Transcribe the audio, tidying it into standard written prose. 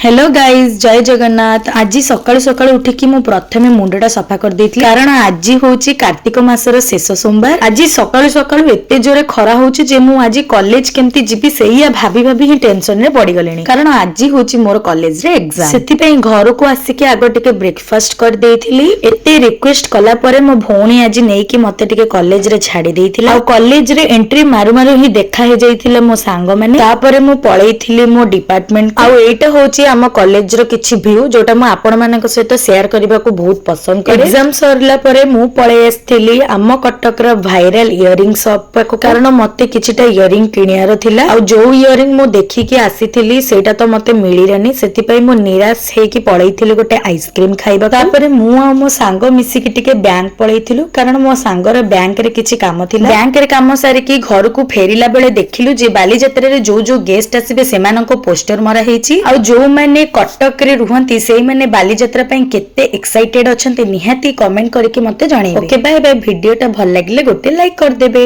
Hello guys, ଜୟ ଜଗନ୍ନାଥ। ଆଜି ସକାଳୁ ସକାଳୁ ଉଠିକି ମୁଁ ପ୍ରଥମେ ମୁଣ୍ଡଟା ସଫା କରିଦେଇଥିଲି, କାରଣ ଆଜି ହଉଛି କାର୍ତ୍ତିକ ମାସର ଶେଷ ସୋମବାର। ଆଜି ସକାଳୁ ସକାଳୁ ଏତେ ଜୋରେ ଖରା ହଉଛି ଯେ ମୁଁ ଆଜି କଲେଜ କେମିତି ଯିବି, ସେଇଆ ଭାବି ଭାବି ହିଁ ଟେନସନରେ ପଡିଗଲିଣି, କାରଣ ଆଜି ହଉଛି ମୋର କଲେଜରେ ଏକ୍ସାମ। ସେଥିପାଇଁ ଘରକୁ ଆସିକି ଆଗ ଟିକେ ବ୍ରେକଫାଷ୍ଟ କରିଦେଇଥିଲି। ଏତେ ରିକ୍ୱେଷ୍ଟ କଲା ପରେ ମୋ ଭଉଣୀ ଆଜି ନେଇକି ମତେ ଟିକେ କଲେଜରେ ଛାଡି ଦେଇଥିଲା। ଆଉ କଲେଜରେ ଏଣ୍ଟ୍ରି ମାରୁ ମାରୁ ହିଁ ଦେଖା ହେଇଯାଇଥିଲା ମୋ ସାଙ୍ଗମାନେ। ତାପରେ ମୁଁ ପଳେଇଥିଲି ମୋ ଡିପାର୍ଟମେଣ୍ଟ। ଆଉ ଏଇଟା ହଉଛି ଆମ କଲେଜର କିଛି ଭ୍ୟୁ, ଯୋଉଟା ମୁଁ ଆପଣମାନଙ୍କ ସହିତ ସେୟାର କରିବାକୁ ବହୁତ ପସନ୍ଦ କରେ। ଏକ୍ସାମ ସରିଲା ପରେ ମୁଁ ପଳେଇ ଆସିଥିଲି ଆମ କଟକର ଭାଇରାଲ ଇୟରିଂ ସପ୍ ପାଖକୁ, କାରଣ ମତେ କିଛିଟା ଇୟରିଂ କିଣିବାର ଥିଲା। ଆଉ ଯୋଉ ଇୟରିଂ ମୁଁ ଦେଖିକି ଆସିଥିଲି, ସେଇଟା ତ ମତେ ମିଳିଲାନି। ସେଥିପାଇଁ ମୁଁ ନିରାଶ ହେଇକି ପଳେଇଥିଲି ଗୋଟେ ଆଇସ୍କ୍ରିମ ଖାଇବା। ତାପରେ ମୁଁ ଆଉ ମୋ ସାଙ୍ଗ ମିଶିକି ଟିକେ ବ୍ୟାଙ୍କ ପଳେଇଥିଲୁ, କାରଣ ମୋ ସାଙ୍ଗର ବ୍ୟାଙ୍କରେ କିଛି କାମ ଥିଲା। ବ୍ୟାଙ୍କରେ କାମ ସାରିକି ଘରକୁ ଫେରିଲା ବେଳେ ଦେଖିଲୁ ଯେ ବାଲିଯାତ୍ରାରେ ଯୋଉ ଯୋଉ ଗେଷ୍ଟ ଆସିବେ, ସେମାନଙ୍କ ପୋଷ୍ଟର ମରା ହେଇଛି। ଆଉ ଯୋଉମାନେ କଟକରେ ରୁହନ୍ତି, ସେଇମାନେ ବାଲିଯାତ୍ରା ପାଇଁ କେତେ ଏକ୍ସାଇଟେଡ ଅଛନ୍ତି, ନିହାତି କମେଣ୍ଟ କରିକି ମତେ ଜଣେଇବେ। Okay, bye bye. ଭିଡିଓଟା ଭଲ ଲାଗିଲେ ଗୋଟେ ଲାଇକ୍ କରିଦେବେ।